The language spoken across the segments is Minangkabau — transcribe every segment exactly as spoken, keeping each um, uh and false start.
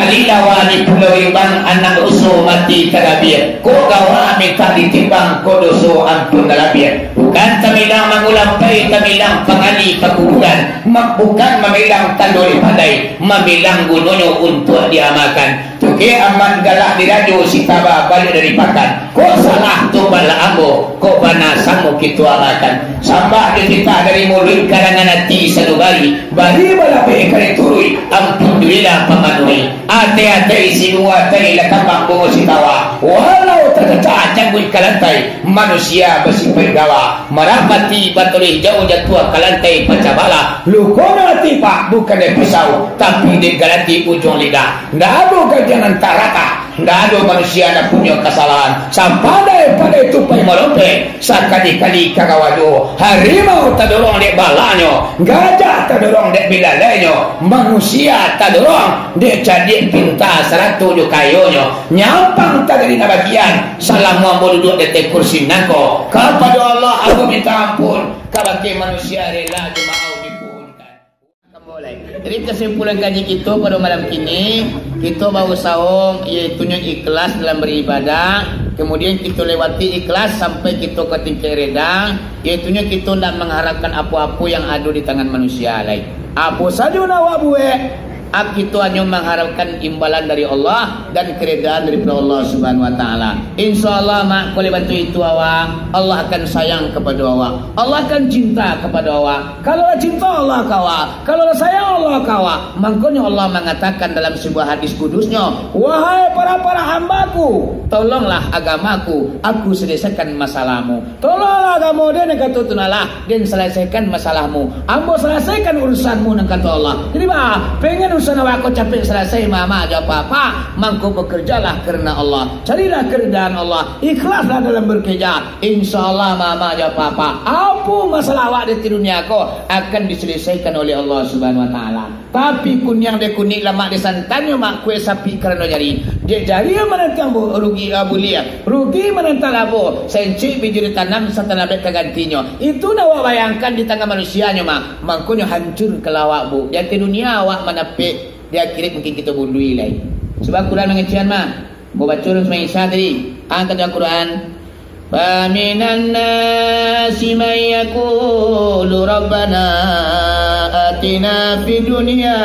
Lilawa di Pulau Ribang, anak ruso mati tarabiak. Kok gawa mintak ditimbang, kok doso ampun nalabiak. Bukan tamilang mangulampai, tamilang pangali pakuburan. Ma-, bukan mamilang tando di pandai, mamilang gunonyo untuak diamakan. Tukek Aman galak dirajo, si Taba baliak dari pakan. Kok salah tu balak ambo, kok bana samo kito amalkan. Sambah jo titah dari muluik, karangan ati sanubari, bari balabeh ka dituruik, ampun jo lilah pamanuik. Atai-atai si bungo atai, lah kambang bungo si Tawa. Walau tacacak cangguik ka lantai, manusia basipaik gawa. Marapati batoleh jauah, jatuah ka lantai pacah balah. Lukonyo ati, Pak, bukan dek pisau, tapi dek galati ujuang lidah. Ndak ado gadang nan tarata, ndak ado manusia nan punyo kasalahan. Sapandai-pandai tupai malompek, sakali-kali ka gawa juo. Harimau tadorong dek balanyo, gajah tadorong dek bilalainyo, manusia tadorong dek cadiak pinta sarato jo kayonyo. Nyampang tajadi nan bagian, salamo ambo duduak di ateh kursi nangko. Kapado Allah ambo minta ampun, kabake manusia rela jo maaf dipuhunkan. Jadi, kesimpulan kaji kito pado malam kini, kito bausaho, yaitunyo ikhlas dalam baribadah, kemudian kito lewati ikhlas sampai kito ka tingkek reda, yaitunyo kito ndak mangharapkan apo-apo yang ado di tangan manusia lai. Apo sajo nan awak buek, a, kito hanyo mangharapkan imbalan dari Allah dan keredaan daripada Allah Subhanahu wa Taala. Insya Allah, Mak, kalau bantu itu awak, Allah akan sayang kepada awak. Allah akan cinta kepada awak. Kalau lah cinta Allah ka awak, kalau lah sayang Allah ka awak, mangkonyo Allah mangatakan dalam sebuah hadis kudusnyo, "Wahai para-para hambaku, tolonglah agamaku, aku selesaikan masalahmu." Tolonglah agamo den, nan kato tu nah lah, den selesaikan masalahmu. Ambo selesaikan urusanmu, nan kato Allah. Jadi, bah, pengen urusan awak ko capek selesai, mama jo papa, mangko bekerjalah karena Allah. Carilah keridaan Allah. Ikhlaslah dalam bekerja. Insya Allah, mama jo papa, apo masalah awak di dunia ko akan diselesaikan oleh Allah Subhanahu wa Taala. Tapi kuniang dek kunik, lamak dek santannyo, Mak, kue sapi karano jari. Dek jari manantang bu-, rugi, ah, buliah, rugi manantang labo. Saincuik biji ditanam, satanah bek ka gantinyo. Itu nan awak bayangkan di tangan manusianyo, Mak. Mangkonyo hancur kalau awak, Bu. Di ateh dunia awak manapek, di akhirat mungkin kito bundui lai. Sebab Quran mangecekan, Mak. Ambo baco dalam Sumbayang Isya tadi. Angkek Al-Quran. فمن الناس من يقول ربنا آتنا في الدنيا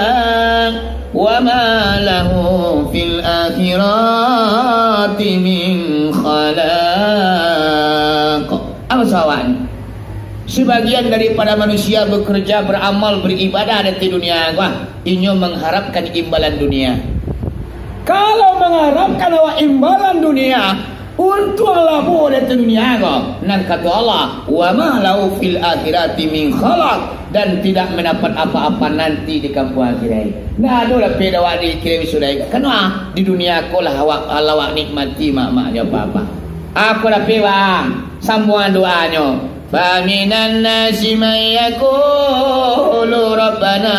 وما له في الآخرة من خلاق. Apo sawahnyo? Sebagian daripada manusia bekerja, beramal, beribadah di dunia ko, inyo mengharapkan imbalan dunia. Kalau mengharapkan awak imbalan dunia, untuang labo di dunia ko, nan kato Allah, "Wa ma lahu fil akhirati min khalaq," dan tidak mendapat apa-apa nanti di kampuang akhirat. Ndak ado dapek awak di akhirat sudah. Karano di dunia ko lah awak, lah awak nikmati, Mak, Mak, jo papa. Apo dapek, Bang? Sambuang doanyo. فمن الناس من يقول ربنا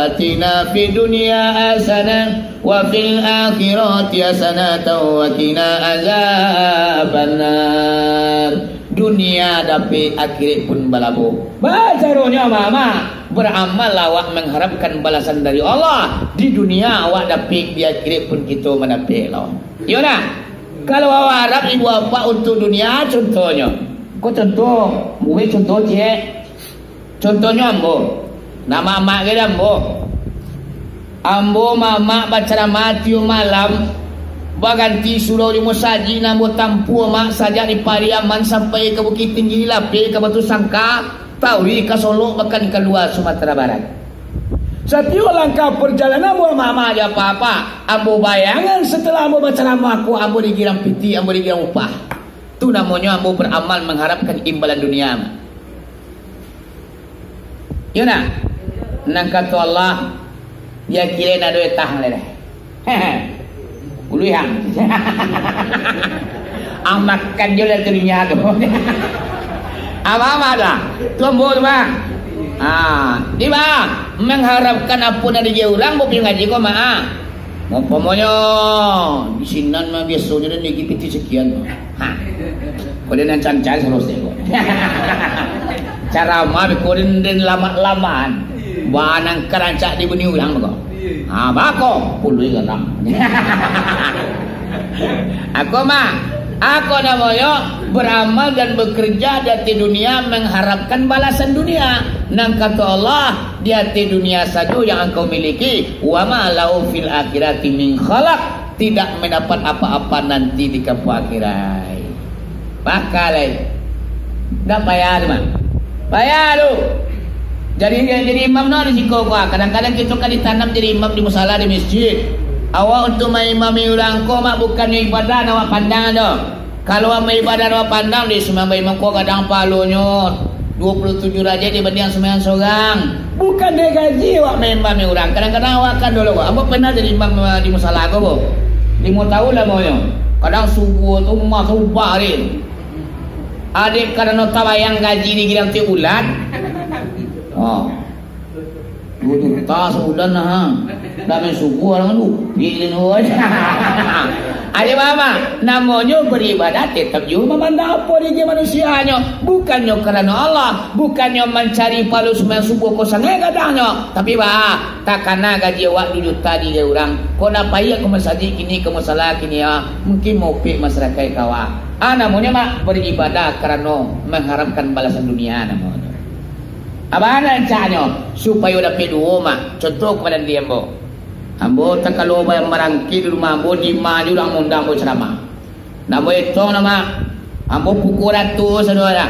آتنا في الدنيا حسنة وفي الآخرة حسنة وقنا عذاب النار. Dunia dapek, akhirat pun balabo. Baa caronyo, Mama? Beramal awak mengharapkan balasan dari Allah. Di dunia awak dapek, di akhirat pun kito mandapek lo. Iyo ndak? Kalau awak harap ibu bapak untuak dunia, contohnyo. Ko contoh, buek contoh ciek. Contohnyo ambo. Nah, mamak ko dek ambo. Ambo mamak bacaramah tiok malam, baganti surau di musajik nan ambo tampuah, Mak, sajak di Pariaman sampai ka Bukittinggi, di Lapeh ka Batusangka, Tawi ka Solok, bahkan ka lua Sumatera Barat. Satiok langkah parjalanan ambo, Mak, Mak, jo papa, ambo bayangan, setelah ambo bacaramah ko, ambo digirang pitih, ambo digirang upah. Tu namonyo ambo baramal mangharapkan imbalan dunia, Mak. Iyo ndak? Nan kato Allah, "Yo kiro ndak ado etah lai dah." Uluihang. Amakan jo lah tu dunia tu. Ama-ama dah. Tu ambo tu, Bang. Ah, di, Bang, mangharapkan apo nan dijadi urang, ambo pai ngaji ko, Mak. Umpamonyo, di sinan mah biasonyo den dibagi pitih sakian. Ha. Ko den nan cancan salasai ko. Caramah beko den, den lamak-lamakan. Wah, nan ka rancak dibuni urang bako. Ha, bako, puluih gadang. Ako mah, ako namonyo beramal dan bekerja di ateh dunia mengharapkan balasan dunia. Nan kato Allah, di ateh dunia sajo yang engkau miliki, wa ma lahu fil akhirati min khalaq, tidak mendapat apa-apa nanti di kampuang akhirat. Pakalai. Ndak payah tu, Mak. Payah tu. Jadi, jadi imam no di siko ko, ah. Kadang-kadang kito ka ditanam jadi imam di musala, di masjid. Awak untuk maimami urang ko, Mak, bukannyo ibadah nan awak pandang tu. Kalau awak maibadah nan awak pandang, di sumbayang baimam ko gadang pahalonyo duo puluah tujuah darajat dibandiang sumbayang sorang. Bukan dek gaji awak maimami urang. Kadang-kadang awak kan dulu, ambo pernah jadi imam, eh, di musala ko, Bu. Limo tahun lamonyo. Kadang subuah tu mah subuah hari. Adik karano tabayang gaji digilang tiap bulan. Oh. Duo juta sabulan lah, ha. Dah main subuh urang tu. Pilih tu. Adik mama, namonyo beribadah tetap juo mamandang apo diri manusianyo. Bukannyo karano Allah, bukannyo mancari pahalo sumbayang subuh ko sangaik gadangnyo. Tapi, bah, takana gaji awak duo juta digilang urang. Ko ndak payah ka masajik kini, ka musala kini, ah. Mungkin maupek masarakaik ka awak. Ah, namonyo, Mak, beribadah karano mengharapkan balasan dunia namonyo. Abana rancaknyo, supayo dapek duo, Mak. Contoh kapadaan diri ambo. Ambo takalo barangkek di rumah ambo, di ma jo urang maundang ambo ceramah. Nan ambo etong lah, Mak. Ambo pukua ratus ado lah.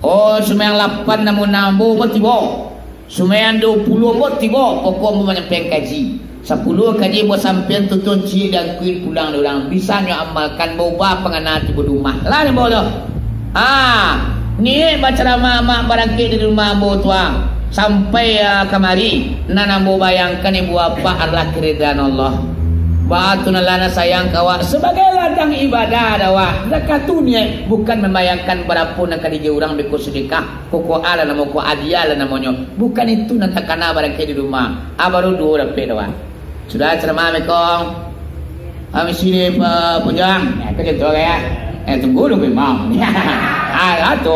Oh, sumbayang lapan namun ambo tibo. Sumbayang duo puluah ambo tibo, pokok ambo manyampaian kaji. Sapuluah kaji ambo sampaian tutuang ciek dan kuik pulang di urang. Bisanyo amalkan, baubah pangana tibo di rumah. Lah ambo tu. Ah, niaik bacaramah amak barangkek dari rumah ambo tu, ah. Sampai, ah, kamari, nan ambo bayangkan ibu bapak adalah keridaan Allah. Baa tu nan lah nan sayang ka awak sabagai ladang ibadah dah awak. Zakatu niaik bukan mambayangkan barapo nan ka diagiah urang beko sedekah. Koko alah namo ko adialah namonyo. Bukan itu nan takana barangkek di rumah. Ah, baru duo dapek dah awak. Sudah ceramah, Mekong. Kami sini, Pak Bujang. Ya, itu contoh ya. Eh, tunggu dulu, Imam. Ah, tu.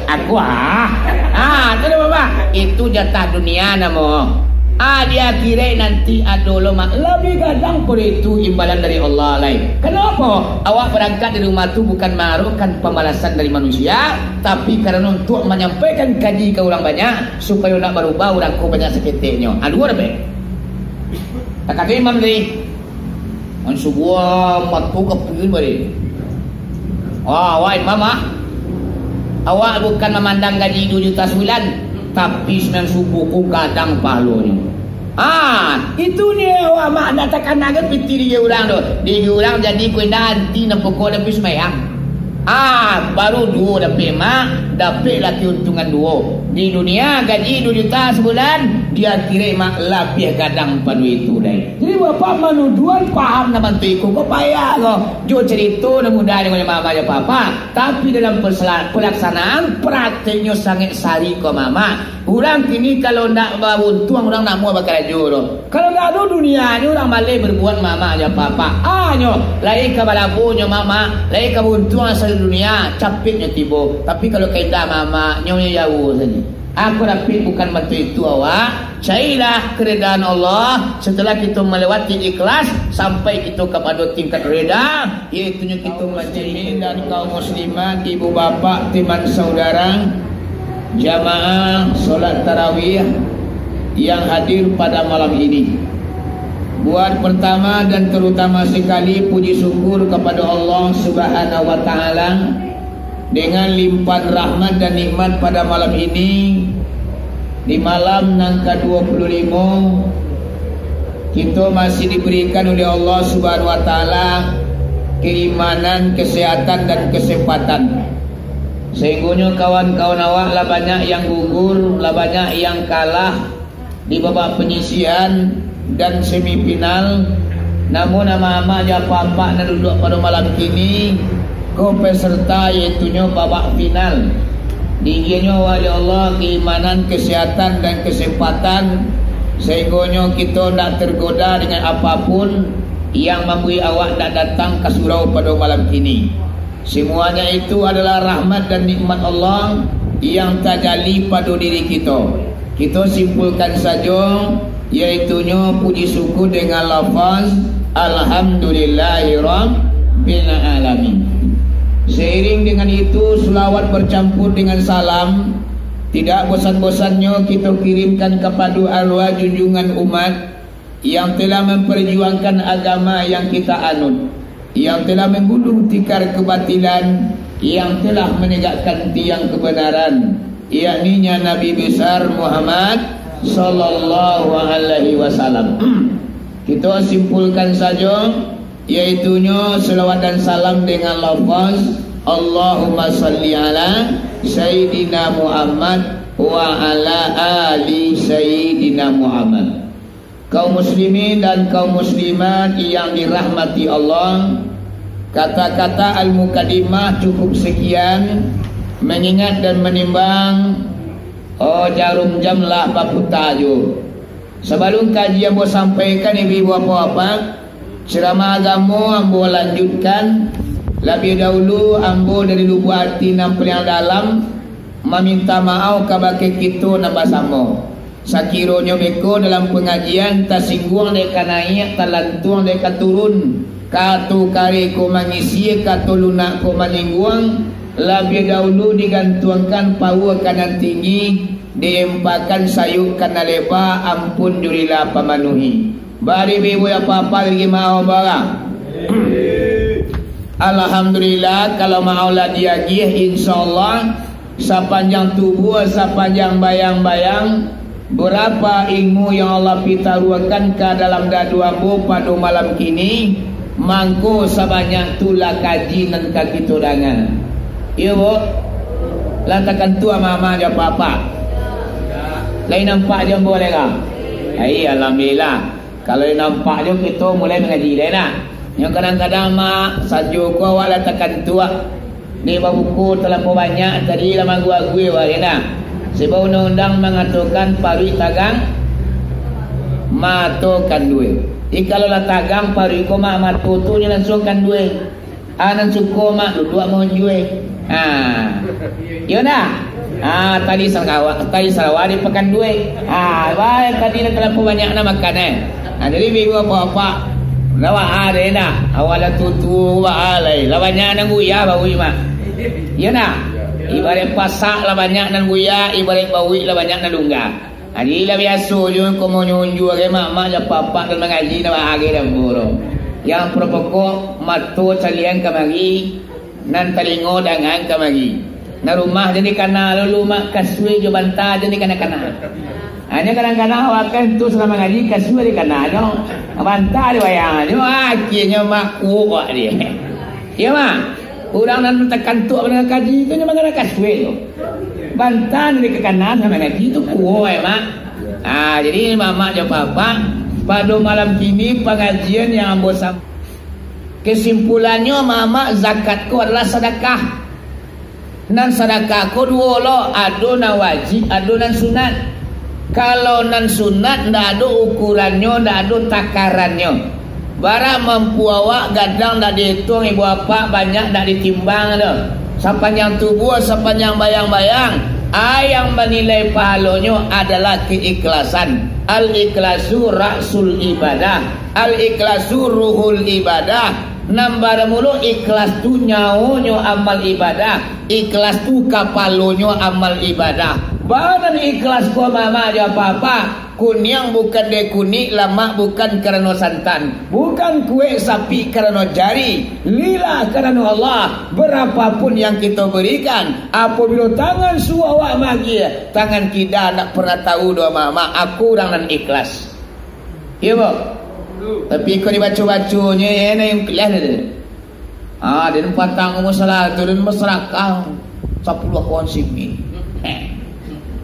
Aku, ah. Ah, tu dah, Bapak. Itu jatah dunia namo. Ah, di akhirat nanti ado lo, Mak. Lebih gadang pun itu imbalan dari Allah lai. Kenapa? Awak berangkat dari rumah tu bukan mengharapkan pembalasan dari manusia, tapi karena untuk menyampaikan kaji ke orang banyak, supayo nak barubah urang ko banyak saketeknyo. Ah, duo dapek. Takati imam tadi. An subuah matu ka puyun bari. Wah, wah, imam ah. Awak bukan mamandang gaji duo juta sabulan, tapi sumbayang subuah ko gadang pahalonyo. Ah, itu ni awak mak nak takanakan piti diri urang tu. Diri urang jadi ko indak anti nan pokok tapi sumbayang. Ah, baru duo dapek mak, dapek lah keuntungan duo. Di dunia gaji duo juta sabulan, di akhirat mak labiah gadang pado itu dai. Jadi bapak manuduan paham nan bantuak iko ko payah ko. Jo carito nan mudah dengan mama jo papa, tapi dalam pesela-, pelaksanaan prakteknyo sangat sarik ko mama. Urang kini kalau ndak bauntuang, urang ndak muah bakarajo doh. Kalau ndak ado dunia ni, urang maleh berbuat mamak jo papa. Anyo, lai ka balabonyo mamak, lai ka bauntuang asa dunia, capeknyo tibo. Tapi kalau ka indak mamak, nyo jauah sajo. Aku dapik bukan bantu itu awak. Cailah keridaan Allah setelah kita melewati ikhlas sampai kita kepada tingkat reda. Yaitunyo kito muslimin dan kaum muslimat, ibu bapak, teman saudara, jamaah solat tarawih yang hadir pada malam ini. Buat pertama dan terutama sekali, puji syukur kepada Allah Subhanahu wa Ta'ala dengan limpahan rahmat dan nikmat pada malam ini, di malam nan ka dua puluh lima, kito masih diberikan oleh Allah Subhanahu wa Ta'ala keimanan, kesehatan, dan kesempatan. Sehinggonyo kawan-kawan awak lah banyak yang gugur, lah banyak yang kalah di babak penyisihan dan semifinal. Namun amak-amak jo apak-apak nan duduak pado malam kini, ko peserta, yaitunyo babak final. Diagiahnyo awak dek Allah keimanan, kesehatan, dan kesempatan, sehinggonyo kito ndak tergoda dengan apapun yang mambuek awak ndak datang ka surau pado malam kini. Semuanya itu adalah rahmat dan nikmat Allah yang tajali pado diri kito. Kito simpulkan sajo, yaitunyo puji syukur dengan lafaz Alhamdulillahirabbil alamin. Seiring dengan itu, selawat bercampur dengan salam, tidak bosan-bosannyo kito kirimkan kapado arwah junjungan umat, yang telah memperjuangkan agama yang kita anut, yang telah menggulung tikar kebatilan, yang telah menegakkan tiang kebenaran, yakninya Nabi Besar Muhammad sallallahu alaihi wasallam. Kita simpulkan saja, yaitunyo selawat dan salam dengan lafaz, "Allahumma salli ala Sayyidina Muhammad wa ala ali Sayyidina Muhammad." Kaum muslimin dan kaum muslimat yang dirahmati Allah, kata-kata al-mukadimah cukup sekian, mengingat dan menimbang, oh, jarum jam lah baputa jo. Sabalum kaji ambo sampaikan, ibu-ibu, bapak-bapak, ceramah agamo ambo lanjutkan. Labiah dahulu ambo dari lubuak ati nan paliang dalam maminta maaf kabake kito nan basamo. Sakironyo beko dalam pangajian tasingguang dek ka naiak, talantuang dek ka turun, kato kareh ko mangisi, kato lunak ko manyingguang, labiah dahulu digantuangkan paua ka nan tinggi, diimpakan sayuk ka nan leba, ampun jo rila pamanuhi. Bari bebo apa-apa lagi maaf bara. Alhamdulillah, kalau maaf lah diagiah, insyaallah, sapanjang tubuah, sapanjang bayang-bayang, berapa ilmu yang Allah pitaruahkan ka dalam dadu ambo pado malam kini, mangko sabanyak tu lah kaji nan ka kito danga. Iyo, Bu? Lah takantuak mama jo papa? Lai nampak jo ambo lai ka? Ai, alhamdulillah. Kalau nampak jo kito mulai mangaji lai nah. Nyo kadang-kadang, Mak, sajo ko awak lah takantuak. Ni babuku talampau banyak, tadi lah manggu-agui awak lai nah. Sebab undang-undang mangatokan paruik tagang, mato kandue. Jadi kalau lah tagang paruik ko, Mak, mato tu nyo lansuang kandue. Ah, nan suko, Mak, duduak maunjue. Ah. Iyo ndak? Ah, tali sarawa, tali sarawa di pakan duit. Ah, bae tadi nan talampau banyak nak makan, eh. Ah, jadi, ibu apak-apak, lah baa deh ndak? Awak lah tuo-tuo baa lai. Lah banyak nan guyah baru, Mak. Iyo ndak? Ibarat pasak lah banyak nan guyah, ibarat bauik lah banyak nan lungga. Jadi lah biaso jo ko maunjue-unjue, mak-mak jo apak-apak nan mangaji, nan bahagia dan boro. Yang pokok-pokok, mato caliak kamari, nan talingo dangan kamari. Nan rumah jan dikana dulu, Mak, kasua jo banta jan dikana-kana. Hanya kadang-kadang awak kan tu salah mangaji, kasua dikana jo, banta dibayang jo, akhirnyo, Mak, kuok awak dia. Iyo, Mak. Urang nan takantuak mandanga kaji tu nyo mangana kasua tu. Banta nan dikana salah mangaji tu kuok, Mak. Ah, jadi, mak-mak jo apak-apak, pado malam kini pangajian yang ambo sam-, kesimpulannyo, mak-mak, zakat ko adalah sadakah. Nan sadakah ko duo lo, ado nan wajib, ado nan sunat. Kalau nan sunat, ndak ado ukurannyo, ndak ado takarannyo. Bara mampu awak, gadang ndak diituang, ibu apak, banyak ndak ditimbang doh. Sapanjang tubuah, sapanjang bayang-bayang, a yang manilai pahalonyo adalah keikhlasan. Al-ikhlasu ra'sul ibadah. Al-ikhlasu ruhul ibadah. Nan baramulo ikhlas tu nyawonyo amal ibadah. Ikhlas tu kapalonyo amal ibadah. Baa nan ikhlas ko, mak-mak jo apak-apak? Kuniang bukan dek kunik, lamak bukan karano santan, bukan kuek sapi karano jari, lillah karano Allah. Barapapun yang kito berikan, apabilo tangan suok awak magiah, tangan kida ndak pernah tahu doh, mak-mak, aku urang nan ikhlas. Iyo, Bok? Tapi kok dibaco-baconyo, yo, nan ikhlas tu. Ah, den patang masalah tu, den masarakah sapuluah kawan simi. Eh.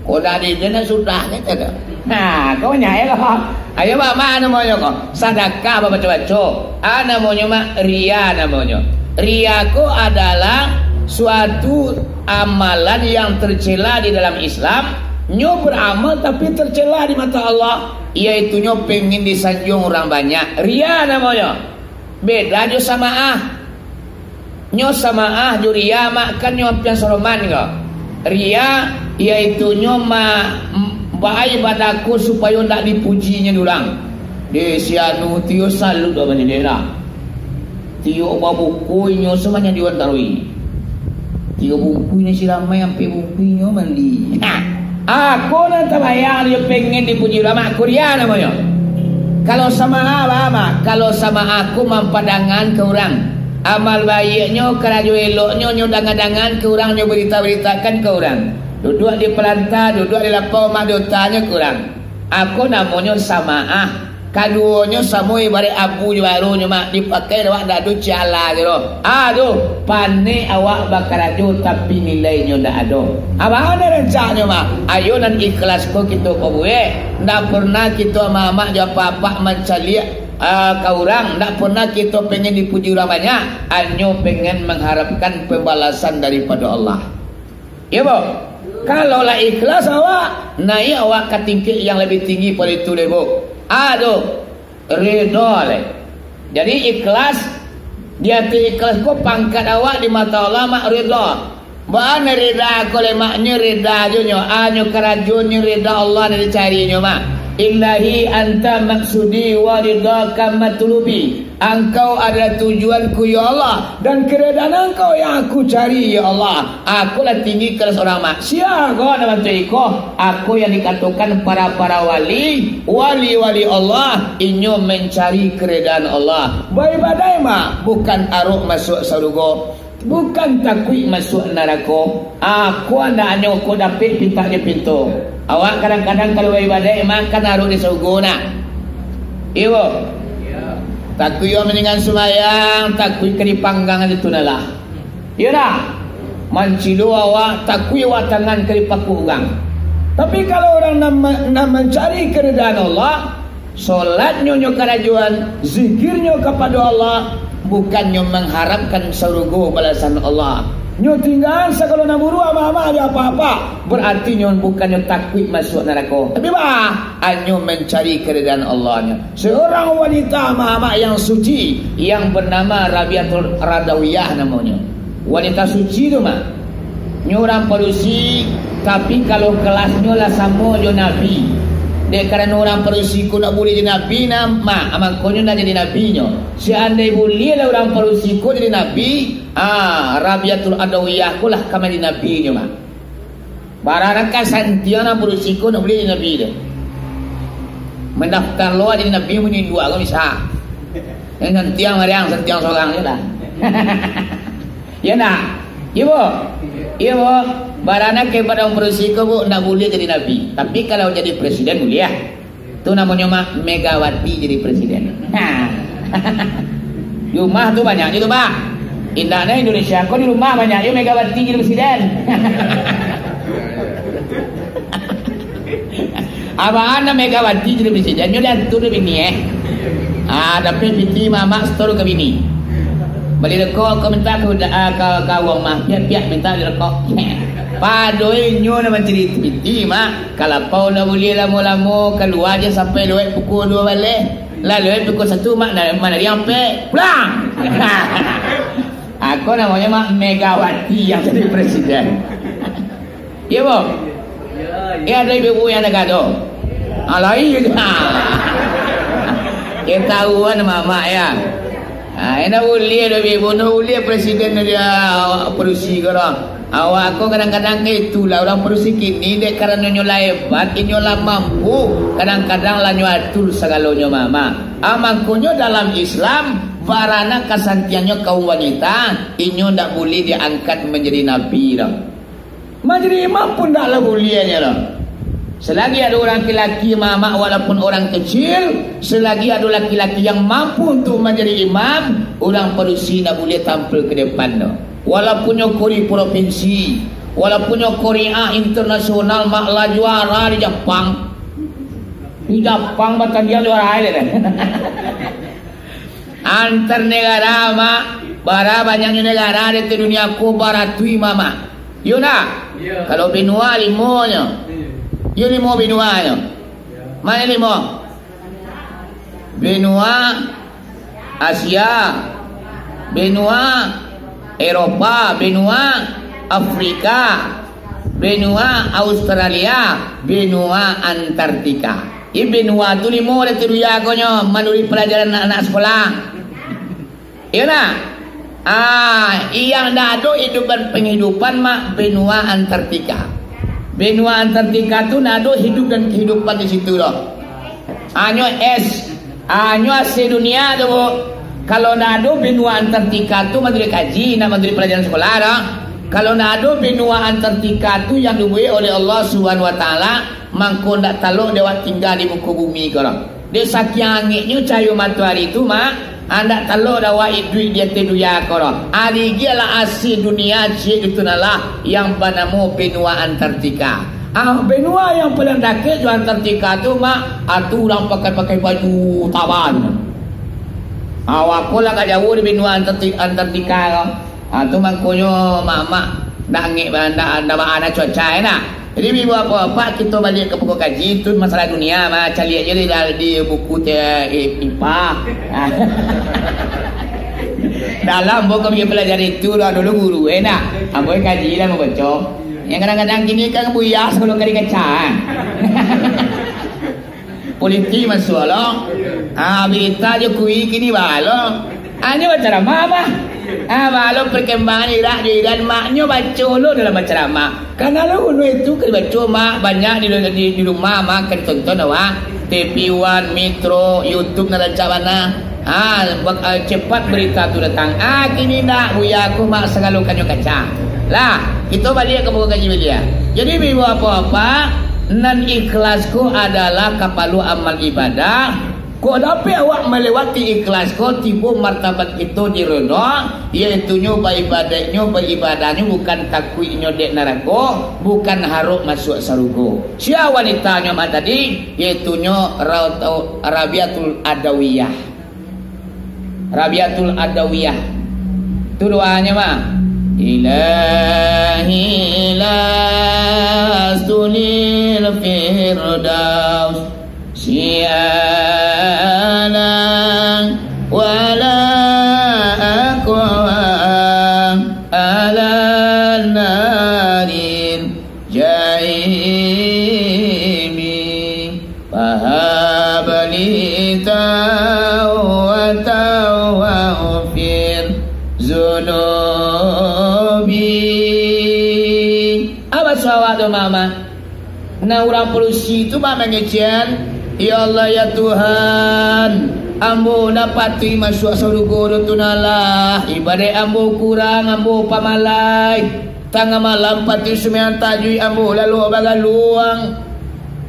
Kok dak di den, sudah, kata dah. Nah, kau nyael lah. Ayo, Mak, mak namonyo ko. Sadakah babaco-baco. Ah, namonyo, Mak, riya namonyo. Riya ko adalah suatu amalan yang tercela di dalam Islam. Nyo beramal tapi tercela di mata Allah. Yaitunyo pengen disanjuang urang banyak. Riya namonyo. Beda jo samaah. Nyo samaah jo riya, mak, kan nyo ampiang saroman ko. Riya, yaitunyo ma-, m-, Paai badako supayo ndak dipujinyo dek urang. Dek si anu tu yo salut abah ni dek lah. Tiok babuku inyo samanjak di Wantarui. Tiok bungkuih inyo si ramai, ampek bungkuih inyo mandi. Ha. Ako nan tabayang yo pengen dipuji urang, Mak, kuria namonyo. Kalau samaah, bah, Mak, kalau samaah ko mampadangan ka urang. Amal baiaknyo, karajo eloknyo, nyo dangan-dangan ka urang, nyo barita-baritakan ka urang. Duduak di palanta, duduak di lapau mak diotanyo ka urang. Ako namonyo samaah. Kaduonyo samo ibaraik abu jo baronyo, Mak, dipakai dek awak dado ciala je doh. Aduh, panek awak bakarajo, tapi nilainyo ndak ado. Apo nan rancaknyo, Mak? Ayo nan ikhlas ko kito pabuek. Ndak pernah kito amak-amak jo apak-apak mancaliak, ah, ka urang. Ndak pernah kito pengen dipuji urang banyak. Anyo pengen mangharapkan pambalasan daripado Allah. Iyo, boh? Kalau lah ikhlas awak, naiak awak ka tingkek yang labiah tinggi pado itu deh, boh. Aduh, ridho leh. Jadi ikhlas, di ati ikhlas ko pangkat awak di mato Allah, Mak, ridho. Baa nan rida ko leh, Mak? Nyo rida jo nyo, a nyo karajo nyo rida Allah nan dicarinyo, Mak. Ilahi anta maksudi wa ridhaka matlubi. Angkau adalah tujuanku, ya Allah, dan keridaan Angkau yang aku cari, ya Allah. Aku lah tinggi kelas orang, Mak. Sia ko nan bantuak iko? Ako yang dikatokan para-para wali, wali-wali Allah, inyo mencari keridaan Allah. Baibadaik, Mak, bukan arok masuak sarugo. Bukan takuik masuak narako. Ako andak anyo ko dapek pintak jo pinto. Awak kadang-kadang kalau baibadaik makan arok di sarugo nak. Iyo. Takuik awak maningan sumbayang, takuik ka dipanggang itu nalah. Iyo dah. Mancilo awak, takuik awak tangan ka dipakuak urang. Tapi kalau urang nan ma-, nan mancari keridaan Allah, Solatnyo nyo karajoan, zikirnyo kapado Allah, bukannyo mangharapkan sarugo balasan Allah. Nyo tinggaan sagalo nan buruak, amak-amak, jo apak-apak, bararti nyo bukannyo takuik masuak narako. Tapi bah, anyo mancari keridaan Allah nyo. Seorang wanita amak-amak yang suci, yang bernama Rabiatul Radawiyah namonyo. Wanita suci tu mah. Nyo urang padusi, tapi kalau kelasnyo lah samo jo Nabi. Dek karano urang padusi ko nak buliah jadi nabi, nah, mak, mangkonyo nak jadi nabi nyo. Seandai buliah lah urang padusi ko jadi nabi, ah, Rabiatul Adawiyah ko lah ka jadi nabi nyo, mak. Bararakan santiang urang padusi ko nak buliah jadi nabi tu. Mandaftar lo jadi nabi, munyo induak ko bisa. Yang santiang mariang, santiang sorang je lah. Ya nak? Iya, Bu? Iya, Bu. Barana kepada urang padusi ko, Bu, ndak buliah jadi nabi. Tapi kalau jadi presiden buliah. Tu namonyo mah Megawati jadi presiden. Ha. Di rumah tu banyak je tu, Pak. Indaknyo Indonesia ko di rumah banyak je Megawati jadi presiden. Abaan Megawati jadi presiden, nyo diatur dek bini, eh. Ah, tapi piti mamak setor ka bini. Bali rokok ko minta ka uda-, ah, ka, ka awak mah, piak-piak minta bali rokok. Pado inyo nan mancari piti, mak. Kalapau ndak buliah lamo-lamo, kalua je sampai lewat pukul duo baleh. Lah lewat pukul satu, mak, na-, manari ampek. Pulang! Ako namonyo mak Megawati yang jadi presiden. Iya, Bang? Iya, ado ibu-ibu yang nagado. Ah, lain. Ketahuan mamak, ya. Ah, indak buliah doh, ibu. Indak buliah presiden dia awak padusi ko doh. Awak ko kadang-kadang ka itulah urang padusi kini, dek karano inyo lah hebat, inyo lah mampu, kadang-kadang lah nyo atur sagalonyo mamak. Ah, mangkonyo dalam Islam, barana kasantiangnyo kaum wanita, inyo ndak buliah diangkat manjadi nabi doh. Manjadi imam pun ndak lah buliahnyo doh. Selagi ado urang laki-laki mamak walaupun urang kecil, selagi ado laki-laki yang mampu untuk manjadi imam, urang padusi ndak buliah tampil ka depan doh. Walaupun nyo ko di provinsi, walaupun nyo ko ri-, ah, internasional, mak lah juara di Japang. Di Japang batandiang juara aja deh. Antar negara, mak, bara banyaknyo negara di dunia ko baratuih mamak. Iyo ndak? Iyo. Kalau benua limonyo. Iyo. Iyo limo benuanyo. Iyo. Mano limo? Benua Asia, benua Eropa, benua Afrika, Benua Australia, benua Antartika. Ih, benua tu limo dah tu dunia konyo, manuruik pelajaran anak-anak sekolah. Iyo nah. Ah, yang ndak ado hidup dan penghidupan mak benua Antartika. Benua Antartika tu ndak ado hidup dan kehidupan di situ doh. Hanyo es, hanyo ase dunia tu, Bu. Kalau ndak ado benua Antartika tu, manuruik kaji, nak manuruik pelajaran sekolah doh. Kalau ndak ado benua Antartika tu yang dibuek oleh Allah Subhanahu Wa Taala, mangko ndak talok dek awak tingga di muko bumi ko doh. Dek sakiang angeknyo cahayo matoari tu, mak, ndak talok dek awak iduik di ateh dunia ko doh. Ari gialah ase dunia ciek itu nalah yang banamo benua Antartika. Ah, benua yang paling dakek jo Antartika tu, mak, ah, tu urang pakai-pakai baju taban. Ah, wako lah ka jauah di benua Antarti-, Antartika ko. Ah, tu mangkonyo mak-mak ndak angek ba-, ndak, ndak baa cuaca, eh, nah. Jadi, ibu bapak-bapak, kito baliak ka pokok kaji, tu masalah dunia, mah, caliak je di, di buku te, eh, ipa. Dalam buku kami pelajari tu, lah, dulu guru, eh, nah. Ambo kaji lah mambaco. Yang kadang-kadang kini kan buyas kalau kari kacang. Politik masuak lo. Ah, berita Jokowi kini balo. Hanyo bacaramah mah. Ah, balo perkembangan Irak jo Iran, maknyo baco lo dalam bacaramah. Karano lo gunonyo itu ka dibaco, mak, banyak di, di, di rumah, mak, ka ditonton awak. T V One, Metro, YouTube nan rancak bana. Ah, bak-, ah, cepat berita tu datang. Ah, kini ndak, buya ko, mak, sagalo kanyo kacang. Lah, kito baliak ka pokok kaji baliak. Jadi, ibu bapak-bapak, nan ikhlas ko adalah kapalo amal ibadah. Kok dapek awak malewati ikhlas ko, tibo martabat kito di ridho, yaitunyo baibadaiknyo, baibadahnyo bukan takuiknyo dek narako, bukan harok masuak sarugo. Sia wanitanyo mah tadi, yaitunyo Ra-, Rabiatul Adawiyah. Rabiatul Adawiyah. Tu doanyo mah. Ilahi la astunil firdaus sialan wala aqwa ala narin jaimi. Fahab li tawbatan waghfir zunubi. Apa suawak tu, Mama? Nah, urang padusi tu, Mak, mangecekan, "Ya Allah, ya Tuhan, ambo ndak patuik masuak sarugo doh tu nah lah. Ibadaik ambo kurang, ambo pamalai. Tangah malam patuik sumbayang tajuik, ambo lalok bagaluang.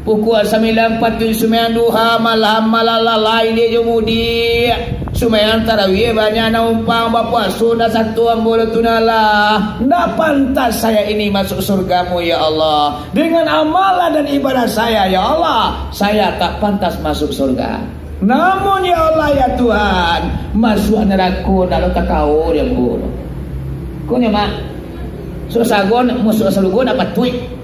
Pukua sambilan patuik sumbayang duha, malam malah lalai dek jo mudiak. Sumbayang tarawih banyak nan umpang, bapuaso ndak sato ambo doh tu nah lah. Ndak pantas saya ini masuk surga-Mu, ya Allah. Dengan amalan dan ibadah saya, ya Allah, saya tak pantas masuk surga. Namun, ya Allah, ya Tuhan, masuak narako ndak lo takao dek ambo." Ko nyo, Mak, masuak sarugo, masuak sarugo ndak patuik.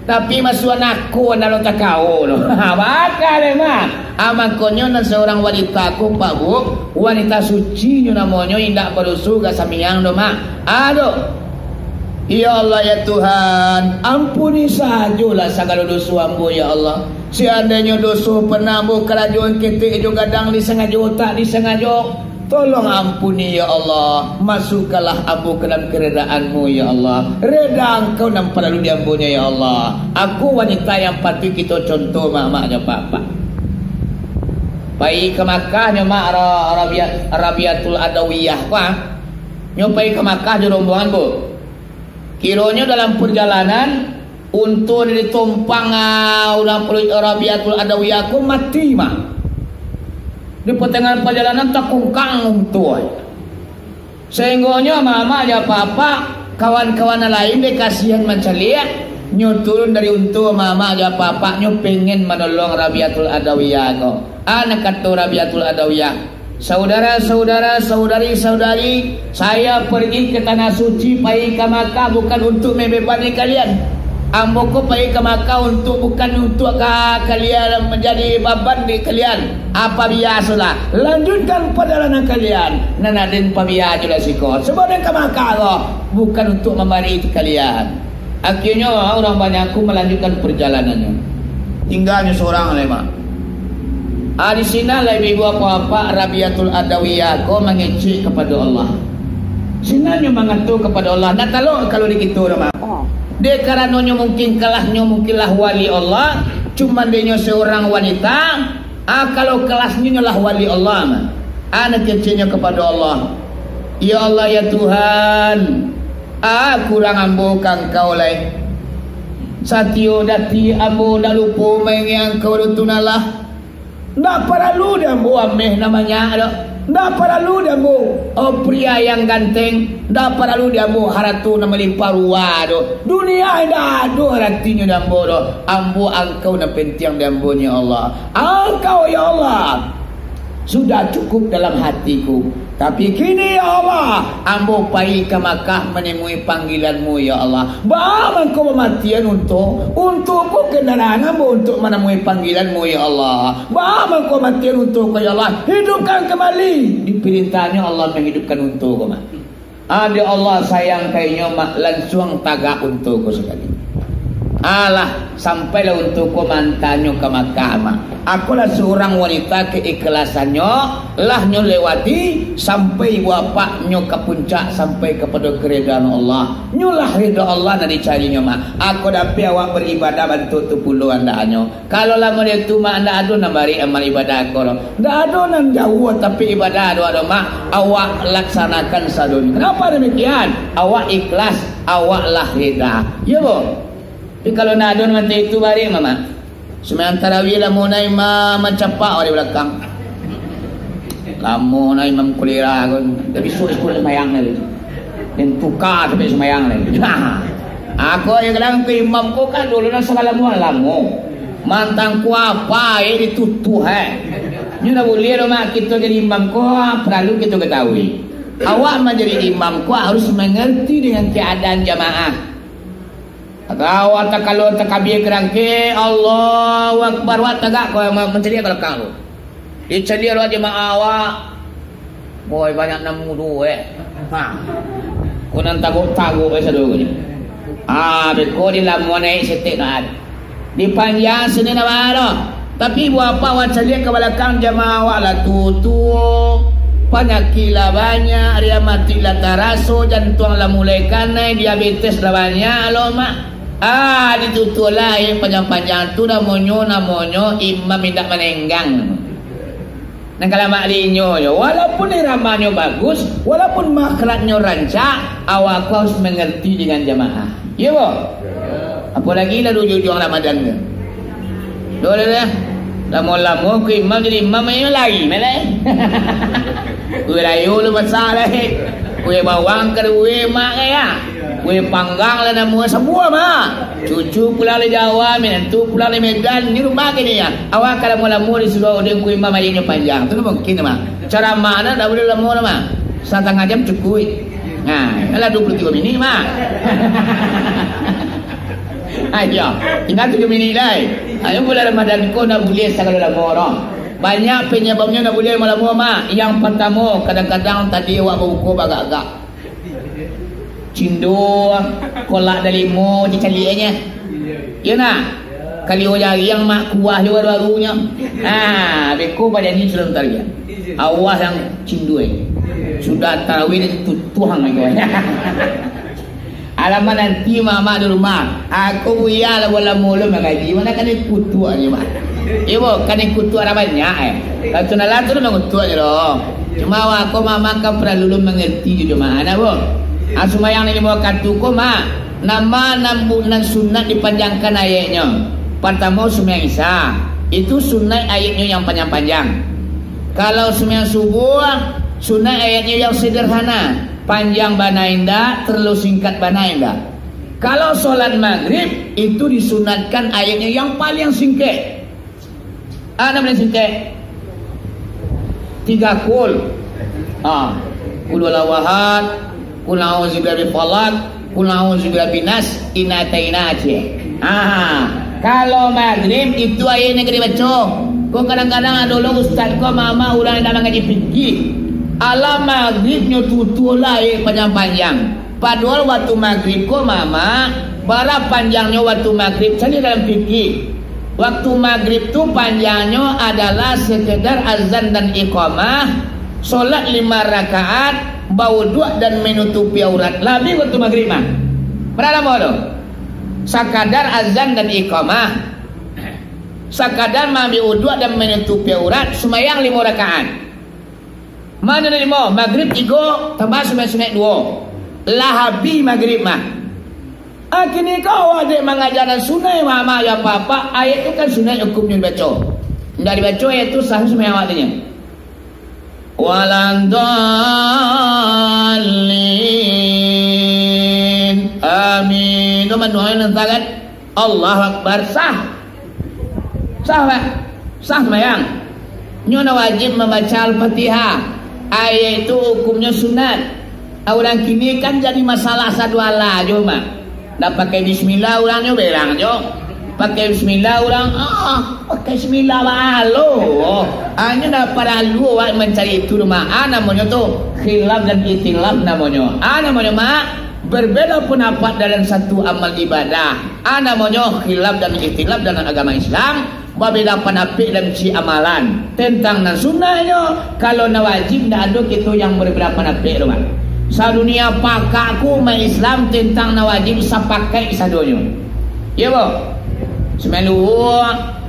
Tapi masuak narako ndak lo takao doh. Ha, baka deh, Mak. Ah, mangkonyo nan saurang wanita ko, Pak Bu, wanita suci nyo namonyo, indak badoso ka sambayang doh, Mak. Aduh. Ya Allah, ya Tuhan, ampuni sajolah sagalo doso ambo, ya Allah. Seandainyo doso pernah ambo karajoan ketek jo gadang disangajo, tak disangajo, tolong ampuni, ya Allah. Masukkanlah ambo ka dalam keredaan-Mu, ya Allah. Reda Engkau nan paralu di ambonyo, ya Allah. Aku wanita yang patuik kito contoh, Mak, Mak, jo Pak, Pak. Pai ka Makkah nyo, Mak, Ra-, Rabia-, Rabiatul Adawiyah, Pak. Nyo pai ka Makkah jo rombongan, Bu. Kironyo dalam parjalanan, unto nan ditompang, ah, urang padusi Rabiatul Adawiyah ko mati, Mak. Di patangahan parjalanan takungkang unto. Sainggonyo mama jo papa, kawan-kawan nan lain dek kasihan mancaliak, nyo turun dari unto mama jo papa, nyo pengen manolong Rabiatul Adawiyah ko. Anak kato Rabiatul Adawiyah, "Saudara-saudara, saudari-saudari, saya pergi ke Tanah Suci, pai ka Makkah bukan untuk membebani kalian. Ambo ko pai ka Makkah untuk, bukan untuk ka kalian manjadi baban di kalian. Apa biasolah, lanjutkan pajalanan kalian. Nan aden pabia julah siko. Sebab den ka Makkah ko bukan untuk mamari kalian." Akhirnyo, urang banyak ko malanjutkan parjalanannyo. Tingganyo surang lai, Mak. Ah, di sinan lah ibu-ibu apak-apak Rabiatul Adawiyah ko mangecek kapado Allah. Sinannyo mangato kapado Allah, ndak talok kalau di kito doh, Mak. Dek karanonyo mungkin kelasnyo mungkin lah wali Allah, cuman dek nyo seorang wanita, ah, kalau kelasnyo nyo lah wali Allah, Mak. Ah, nan keceknyo kapado Allah. Ya Allah, ya Tuhan, ah, kurang ambo ka Angkau lai. Satio dati ambo ndak lupo maingek Angkau doh tu nan lah. Ndak paralu di ambo ameh nan banyak doh. Ndak paralu di ambo, oh, pria yang ganteng. Ndak paralu di ambo harato nan malimpah ruah doh. Dunia indak ado aratinyo di ambo doh. Ambo Angkau nan pentiang di ambo, ya Allah. Angkau, ya Allah, sudah cukup dalam hatiku. Tapi kini, ya Allah, ambo pai ka Makkah manemui panggilan-Mu, ya Allah. Baa mangko bamatian unto? Unto ko kandaraan ambo untuak manemui panggilan-Mu, ya Allah. Baa mangko matian unto ko, ya Allah? Hidupkan kembali. Diperintahnyo Allah manghidupkan unto ko, Mak. Dek Allah sayang ka inyo, Mak, lansuang tagak unto ko sakali. Alah, sampailah unto ko mantanyo ka Makkah, Mak. Akolah surang wanita keiklasannyo, lah nyo lewati, sampai ibu apaknyo ka puncak, sampai kapado keridaan Allah. Nyo lah ridha Allah nan dicarinyo, Mak. Ako dapek awak baribadah bantuak tu pulo andaknyo. Kalau lah model tu, Mak, ndak ado nan barek amal ibadah ko doh. Ndak ado nan jauah, tapi ibadah ado, ado, Mak. Awak laksanakan sadonyo. Kenapa demikian? Awak ikhlas, awak lah rida. Iyo, boh? Tapi kalau ndak ado nan macam itu, barek, Mak. Sumbayang tarawih lamo na imam mancapak awak di balakang. Lamo na imam kulira ko. Tapi suruh sepuluh sumbayang tadi. Den tuka sampai sumbayang lai. Ako yo kadang ka imam ko kan dulu nan sagalo lamo-lamo. Mantang ko apo, eh, ditutuah, eh. Nyo ndak buliah doh, Mak, kito jadi imam ko, paralu kito katahui. Awak manjadi imam ko harus mangarti dengan keadaan jamaah. Atau awak takalo takabir karangkek, Allahu Akbar, awak tagak ko ma-, mancaliak ka balakang tu. Dicaliak dek jamaah awak. Woi, banyak nan mudo, eh. Ha. Ko nan taguak-taguak, eh, sado ko nyo. Ah, beko di lamo naiak saketek kan. Dipanjang sini nak baa doh. Tapi buah apa awak caliak ka balakang jamaah awak lah tuo-tuo. Panyakik lah banyak, riamatik lah taraso, jantuang lah mulai kanai, diabetes lah banyak lo, Mak. Ah, ditutuah lah, eh, panjang-panjang tu namonyo, namonyo imam indak manenggang. Nan kalamak di inyo yo, walaupun iramanyo bagus, walaupun makhrajnyo rancak, awak ko harus mangarti dengan jamaah. Iyo, boh? Apolagi lah di ujuang-ujuang Ramadan ko. Doh, doh, doh. Lamo-lamo ko imam jadi imam, imam lai, malai. Kue rayo lu masak lai. Kue bawang ka duwe mak kaya. Kue panggang lah namo sabuah, Mak. Cucu pulang dari Jawa, minantu pulang dari Medan, di rumah kini ya. Awak kalau mau lamo di surau, dia kue imam ayatnyo panjang. Tu mungkin, Mak. Cara Mak nak, tak boleh lamo lah, Mak. Satangah jam cukup. Nah, alah dua puluh tiga minit, Mak. Ayo, tinggal tujuh minit lai. Ayo, bulan Ramadan ko nak boleh sagalo lamo dah. Banyak penyebabnyo nak boleh lamo-lamo, Mak. Yang pertama, kadang-kadang tadi awak babuko bagak-agak. Cindo, kolak dalimo, cicaliaknyo. Iyo nak? Kalio jariang mak kuah juo baru-barunyo. Ha, beko badan ni sudah tariak. Awas yang cindo, eh. Sudah tarawih dia tutuang lagi. Alamak nanti mamak di rumah. Aku buya lah bulan mulu mangaji. Mana kan kutuak ni, Mak? Iyo, kan kutuak dah banyak, eh. Kalau tu nalah tu dah mangutuak je doh. Cuma awak ko mamak kan paralu lu mangarti jo jamaah, nah, boh. Ah, sumbayang limo wakatu ko, Mak, nama nan bu-, nan sunat dipanjangkan ayatnyo? Partamo, sumbayang Isya. Itu sunat ayatnyo yang panjang-panjang. Kalau sumbayang Subuah, sunat ayatnyo yang sederhana. Panjang bana indak, terlalu singkat bana indak. Kalau solat Maghrib, itu disunatkan ayatnyo yang paling singkek. Ah, nan paling singkek. Tiga kul. Ah, Qul huwallahu ahad, Qul a'udzu birabbil falaq, Qul a'udzu birabbin nas, Inna a'taina, cek. Ah, kalau Maghrib itu ayat nan ka dibaco. Ko kadang-kadang ado lo ustaz ko mama urang indak mangaji fikih. Alah Maghrib nyo tutulah ayat panjang-panjang. Padohal waktu Maghrib ko, Mamak, Bara panjangnyo waktu magrib? Cari dalam fikih. Waktu magrib tu panjangnyo adalah sekedar azan dan iqamah, solat lima rakaat, bauduak dan manutupi aurat. Lah abih waktu magrib mah. Bara lamo tu? Sakadar azan dan iqamah, sakadar maambiak uduak dan manutupi aurat, sumbayang limo rakaat. Mano limo? Magrib tigo, tambah sunaik-sunaik duo. Lah abih magrib mah. Kini ko awak dek mangajakan sunaik, mamak, yo apak-apak, ayat tu kan sunaik hukumnyo dibaco. Indak dibaco ayat tu, sah sumbayang awak tu nyo. Waladhdallin. Amin. Tu mandoa nan sangat. Allahu Akbar, sah. Sah, Pak? Sah sumbayang. Nyo nan wajib mambaca Al-Fatihah. Ayat tu hukumnyo sunat. Ah, urang kini kan jadi masalah sadoalah jo, Mak. Ndak pakai bismillah urang nyo berang jo. Pakai bismillah urang, ah, pakai bismillah balo. Anyo ndak paralu awak mancari itu, Mak. Ah, namonyo tu khilaf dan ikhtilaf namonyo. Ah, namonyo, Mak, berbeda pendapat dalam satu amal ibadah. Ah, namonyo khilaf dan ikhtilaf dalam agama Islam, babeda pandapek dalam si amalan. Tentang nan sunahnyo, kalau nan wajib, ndak ado kito yang berbeda pandapek tu, Mak. Sadunia pakak ko umat Islam tentang nan wajib sapakaik sadonyo. Iyo, boh? Sumbayang duo,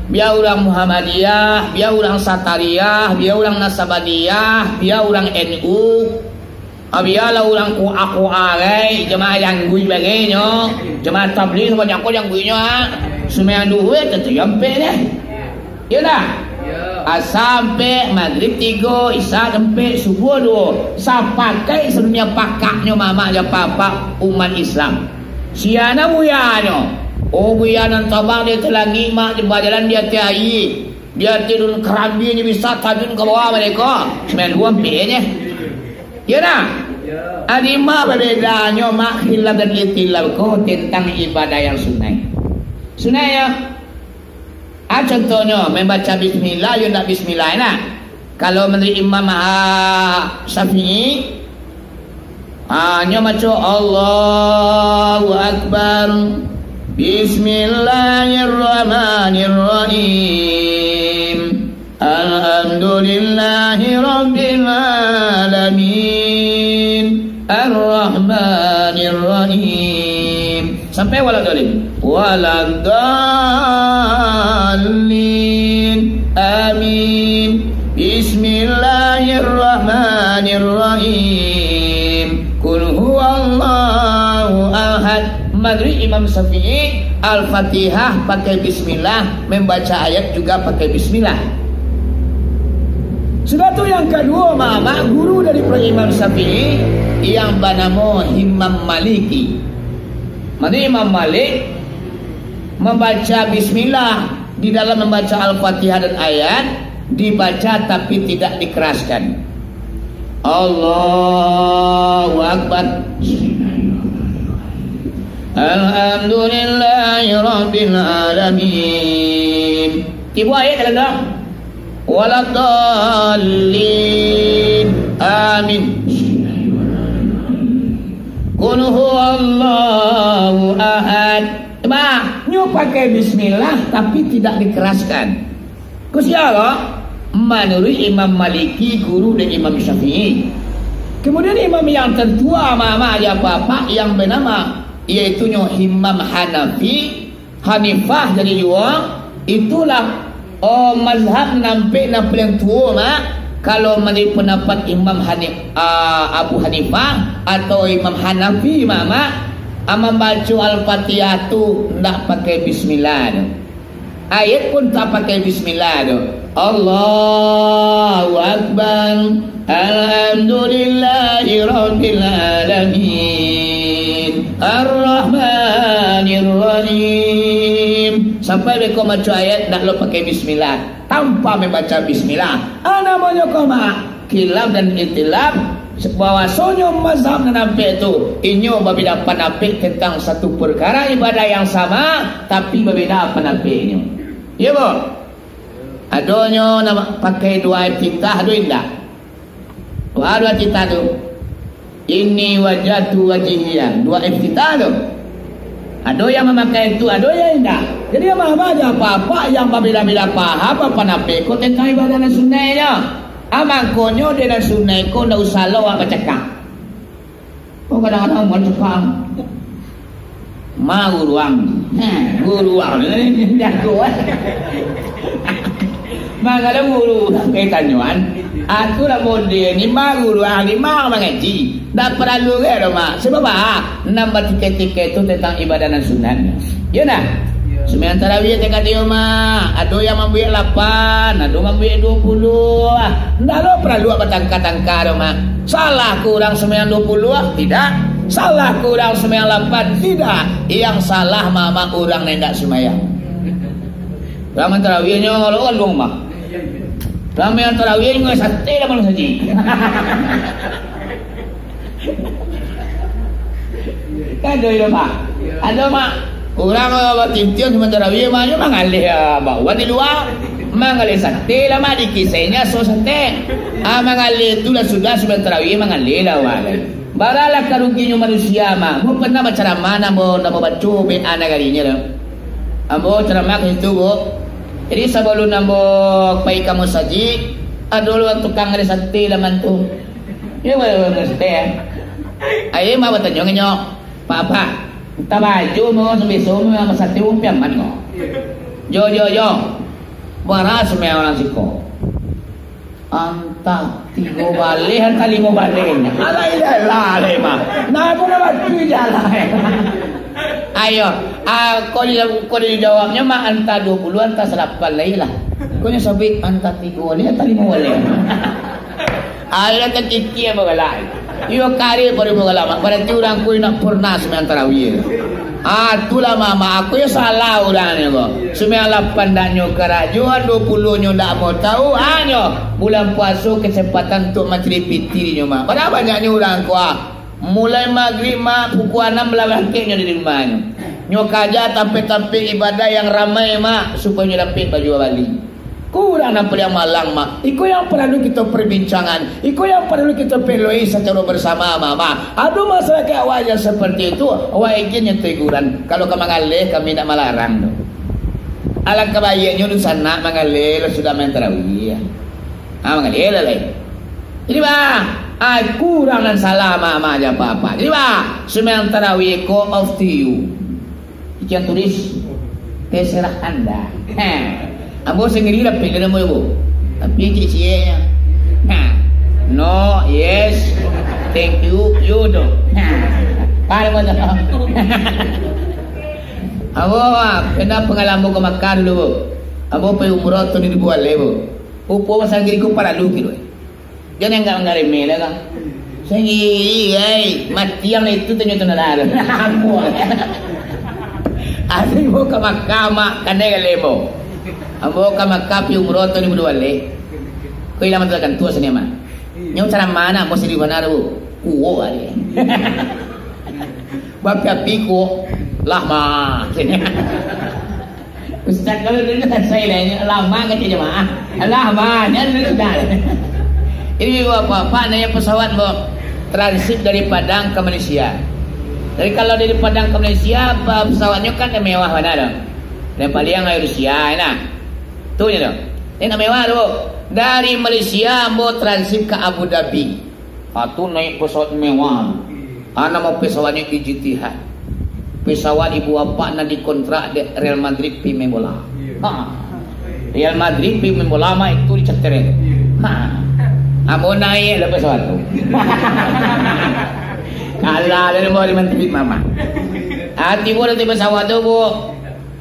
bia urang Muhammadiyah, bia urang Satariah, bia urang Nasabandiyah, bia urang N U, Ah, bialah urang koa-koa gai, jamaah jangguik bagai nyo. Jamaah tabligh samo jako jangguiknyo, ah. Sumbayang duhua, tantu ampek deh. Iyo ndak? Ah, sampai magrib tigo, isya ampek, subuh duo. Sapakaik sadunia pakaknyo mamak jo apak-apak umat Islam. Sia nan buyanyo? Oh, buya nan tabang di ateh langik, mak, bajalan di ateh aia. Di ateh daun karambinyo bisa tajun ka bawah, mereka. Sumbayang duo ampek nyo. Iyo ndak? Adi ma babedanyo, mak, khilaf dan ikhtilaf ko tentang ibadah yang sunaik. Sunaik, yo. Ah, contohnyo, mambaca bismillah, yo ndak bismillah, nak? Kalau manuruik Imam, ah, Syafi'i, ah, nyo maco Allahu Akbar. Bismillahirrahmanirrahim. Alhamdulillahi Rabbil Alamin. Ar-Rahmanir Rahim. Sampai waladhdallin. Waladhdallin. Amin. Bismillahirrahmanirrahim. Qul huwallahu ahad. Manuruik Imam Syafi'i, Al-Fatihah pakai bismillah, mambaca ayat juga pakai bismillah. Sudah tu yang kaduo, mamak, guru dari Imam Syafi'i yang banamo Imam Maliki. Manuruik Imam Malik, mambaca bismillah di dalam mambaca Al-Fatihah dan ayat, dibaca tapi tidak dikeraskan. Allahu Akbar. Alhamdulillahi Rabbil Alamin. Tibo ayat dalam doa. Waladhdallin. Amin. Qul huwallahu ahad. Bah, nyo pakai bismillah tapi tidak dikeraskan. Ku sia ko? Manuruik Imam Maliki, guru dari Imam Syafi'i. Kemudian imam yang tertua, mamak jo apak-apak, yang banamo, yaitunyo Imam Hanafi, Hanifah jadi juo, itulah, oh, mazhab nan ampek nan paliang tuo, mak. Kalau manuruik pandapat Imam Hanif-, ah, Abu Hanifah atau Imam Hanafi, mamak, ah, mambaco Al-Fatihah tu ndak pakai bismillah tu. Ayat pun tak pakai bismillah tu. Allahu Akbar. Alhamdulillahi Rabbil Alamin. Ar-Rahmanir Rahim. Sampai beko maco ayat, ndak lo pakai bismillah. Tanpa mambaco bismillah. Ah, namonyo ko, mak, khilaf dan ikhtilaf, bahwasonyo mazhab nan ampek tu, inyo babeda pandapek tentang satu perkara ibadah yang sama, tapi babeda pandapeknyo. Iyo, boh? Adonyo nan pakai doa iftitah tu indak? Doa, doa iftitah tu. Inni wajjahtu wajhiya. Doa iftitah tu. Ado yang mamakai tu, ado yang indak. Jadi, amak-amak jo apak-apak yang babeda-beda paham, bapanapik ko tentang ibadah nan sunaiknyo. Ah, mangkonyo dek nan sunaik ko ndak usah lo awak bacakak. Oh, kadang-kadang mancekam. Ma guruang. Ha, guruang. Jago, eh. Mangalo guru urang ka tanyoan. Aku lah model ni, ma guruang ni, ma mangaji. Ndak paralu gai doh, Mak. Sabab, ah, nan batikai-tikai tu tentang ibadah nan sunat. Yo nah? Sumbayang tarawih tadi kato, Mak. Ado yang mambuek lapan, ado mambuek duo puluah. Ndak lo paralu batangka-tangka doh, Mak. Salah ko urang sumbayang duo puluah? Tidak. Salah ko urang sumbayang lapan? Tidak. Yang salah, Mak, urang nan indak sumbayang. Urang tarawih nyo lo kan, Mak. Urang tarawih nyo sate lah manusia ji. Kan ado, Mak? Ado, Mak. Urang, eh, batintiun sumbayang tarawih, Mak, nyo mangaleh, ah, bakwan di lua. Mangaleh sate lah, Mak, dikisehnyo so sate. Ah, mangaleh tu lah sudah sumbayang tarawih, mangaleh lah, wah. Baralah karugiannyo manusia, Mak. Ambo pernah bacaramah, ambo, ambo baco B A Nagarinyo tu. Ambo caramah ka situ, Bu. Jadi, sabalun ambo pai ka musajik, ado lo tukang ngaleh sate lah mantu. Yo, ngaleh sate, yo. Ai, Mak batanyo ka inyo, "Pak, Pak, antah baju mo, sabiso mo, masak tu, umpiang man ko." "Jo, jo, jo. Bara sumbayang urang siko?" "Antah tigo baleh, antah limo baleh." "Alah, iyolah, alah, Mak. Nah, aku nak bantu je lah." Ayo, ah, ko di, ko dijawabnyo, Mak, antah duo puluah, antah salapan lai lah. Ko nyo sabuik, antah tigo baleh, antah limo baleh. Alah, takikia bagalak. Iyo, kareh pado bagalak, Mak. Bararti urang ko indak pernah sumbayang tarawih. Ah, itulah, Mak, Mak. Aku yo salah urang nyo ko. Sumbayang lapan ndak nyo karajoan, duo puluah nyo ndak mau tahu. Ah, nyo, bulan puaso kesempatan untuak mancari pitih nyo, Mak. Padahal banyaknyo urang ko, ah. Mulai magrib, Mak, pukua anam lah barangkek nyo dari rumah nyo. Nyo kaja tampek-tampek ibadah yang ramai, Mak, supayo nyo dapek baju bali. Ko urang nan paliang malang, Mak. Iko yang paralu kito perbincangan. Iko yang paralu kito peloi sacaro bersama, Mak. Ado masyarakat awak yang seperti itu, awak ingin nyo teguran. Kalau ka mangaleh, kami ndak malarang tu. Alangkah baiaknyo dunsanak mangaleh, lah sudah main tarawih. Ha, mangaleh lah lai. Jadi, Mak, aku urang nan salah, Mak, Mak, jan apak-apak. Jadi, Mak, sumbayang tarawih ko off to you. Ikan tulis, terserah anda. Ha. Ambo sandiri lah pilih namo ibu. Tapi ciek-cieknyo. Ha. No, yes. Thank you, you do. Ha. Pada mana? Ambo, ah, pernah pangalaman ka Makkah dulu, Bu. Ambo pai umrah tahun duo ribu dua baleh, Bu. Upo masa kini ko paralu kiro. Jan anggap-anggap remeh lah, kan. Sendiri, ai, mati yang itu tanyo tu nak. Ambo. Asli ambo ka Makkah, Mak, kandai ka lemo. Ambo ka Makkah pi umrah tahun duo ribu dua baleh. Ko ilang mantap kan tu asli, Mak. Nyo cara mana ambo sendiri bana tu? Kuo ari. Bapi-api ko lah mah. Ustaz, kalau dulu selesai lah, ini lama kata jemaah. Lah mah, jan dulu sudah. Ini bapak-bapak naiak pesawat, Bu, transit dari Padang ke Malaysia. Jadi kalau dari Padang ke Malaysia, pe-, pesawatnyo kan mewah bana tu. Dan paling yang Air Asia, nah. Tu je tu. Ini nak mewah tu. Dari Malaysia, ambo transit ke Abu Dhabi. Ah, tu naik pesawat mewah. Ah, nama pesawatnya Ijtihad. Pesawat ibu bapak nan dikontrak dek Real Madrid pi main bola. Ha. Real Madrid pi main bola mah itu diceter itu. Ha. Ambo naik lah pesawat tu. Kalah dari Real Madrid mama. Ah, tibo dari pesawat tu, Bu.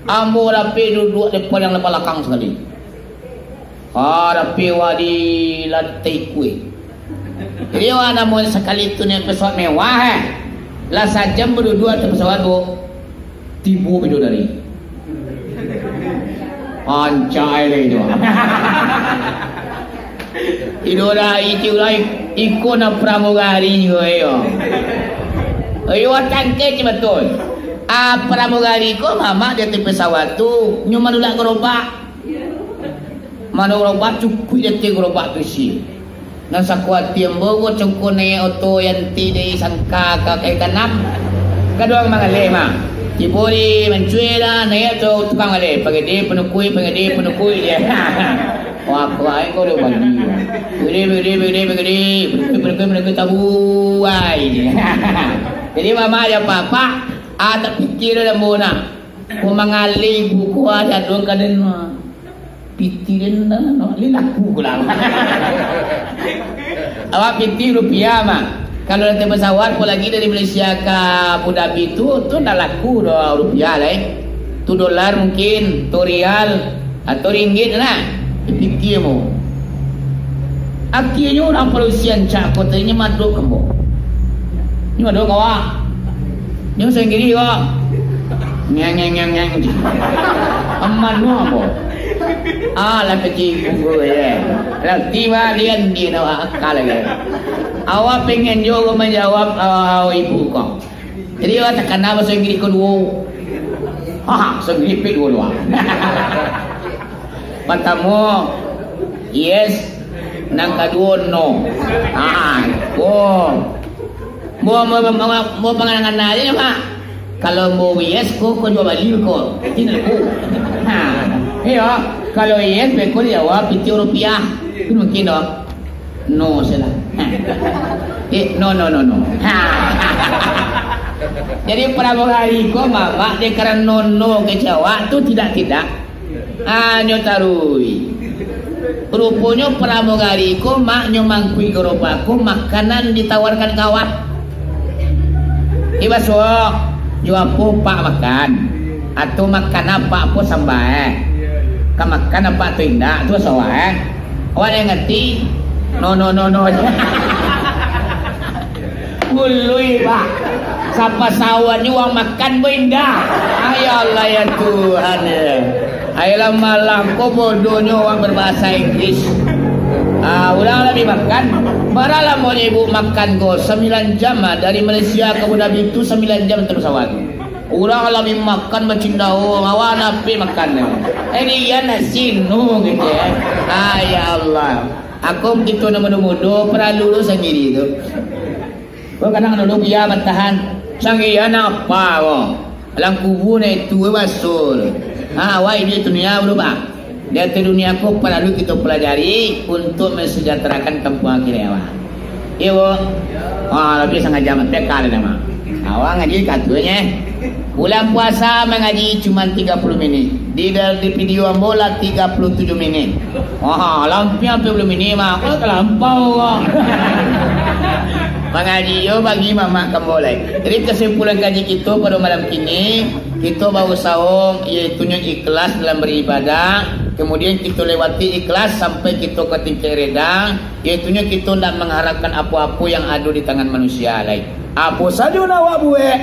Ambo dapik duduak di paling balakang sekali. Ah, tapi awak di lantai kueh. Jadi, awak namo sakali tu naiak pesawat mewah, eh. Lah sajam baduduak ateh pesawat tu, tibo bidodari. Ancai lai tu. Bidodari tu lai, iko nan pramugari ko, iyo. Iyo, tangke je batul. Ah, pramugari ko mamak di ateh pesawat tu, nyo manulak garobak. Mano garobak cukuik di ateh garobak tu isi. Nan sakuati ambo ko congko naiak oto Yanti dari Sangka ka Kai Tanam. Kaduang mangaleh, mah. Tibo di mancuik lah, naiak tu tukang baleh. Pagede, panukui, pagede, panukui je. Wah, kuaik ko dah bagi. Pagede, pagede, pagede, pagede. Panukui, panukui, panukui, tabuai je. Jadi, mamak jo apak-apak, ah, tapikia dah ambo nak. Ko mangalih buku ah, jadun ka den. Pitih den dah, no, ni laku pulang. Awak pitih rupiah mah. Kalau nanti pesawat, apalagi dari Malaysia ka Abu Dhabi tu, tu ndak laku doh rupiah lai. Tu dolar mungkin, tu rial, atau ringgit lah. Pitih mo. Akhirnyo urang parusian cak ko tadi nyo madok ka ambo. Nyo madok ka awak. Nyo sanggiri ko. Ngeng, ngeng, ngeng, ngeng. Aman mo ambo. Alah kecil punggu ye. Lah tiba lian di na akal lagi. Awak pengen juo manjawab, ah, ibu ko. Jadi awak takana bahaso Inggris ko duo. Ha, bahaso Inggris pe duo-duo. Partamo, yes. Nan kaduo, no. Ha, ko. Mo, mo, mo, mo, mo pangana-ngana aja, Pak. Kalau mo yes, ko, ko juo bali ko. Tidak ko. Ha. Iyo, kalau yes, beko dijawab pitih rupiah. Itu mungkin doh. No salah. Ha. Eh, no, no, no, no. Ha. Jadi, pramugari ko, mamak, dek karano no kecewa tu tidak-tidak. Hanyo taruih. Ruponyo pramugari ko, maknyo mangkuik garoba ko, makanan ditawarkan kawan. Ibaso, jo apo pak makan? Atau makan apak apo samba, eh? Ka makan apak atau indak, tu baso awak, eh? Awak yang ngerti? No, no, no, no. Gului, Pak. Sapa sawan ni uang makan bo indak. Ay Allah, ya Tuhan, ya. Ayolah, malam ko bodohnyo awak berbahasa Inggris. Ah, urang lah bi makan. Bara lamonyo ibu makan ko? Sambilan jam, ah, dari Malaysia ka Abu Dhabi tu sambilan jam tu pesawat. Urang lah bi makan bacindao, awak napi makan. Eh, dia nasi nu gitu ya. Ah, ya Allah. Aku begitu nak mudo-mudo, paralu lu sendiri tu. Ko kadang dulu bia batahan. Sanggian apa ko? Alam kubur na itu baso. Ha, awak iduik dunia dulu, Pak. Di ateh dunia ko paralu kito pelajari untuk mensejahterakan kampuang akhirat awak. Iyo, Bu. Ha, lebih sangat jam, pekal nama. Awak ngaji katonyo. Bulan puasa mangaji cuma tiga puluh minit. Di, di video ambo lah tiga puluh tujuh minit. Wah, lampiang tu belum ini mah. Kok terlampau kok. Mangaji yo bagi mamak kambo lai. Jadi, kesimpulan kaji kito pada malam kini, kito bausaho, yaitunyo ikhlas dalam beribadah. Kemudian, kito lewati ikhlas sampai kito ka tingkek reda, yaitunyo kito ndak mengharapkan apo-apo yang ado di tangan manusia lai. Apo sajo nan awak buek,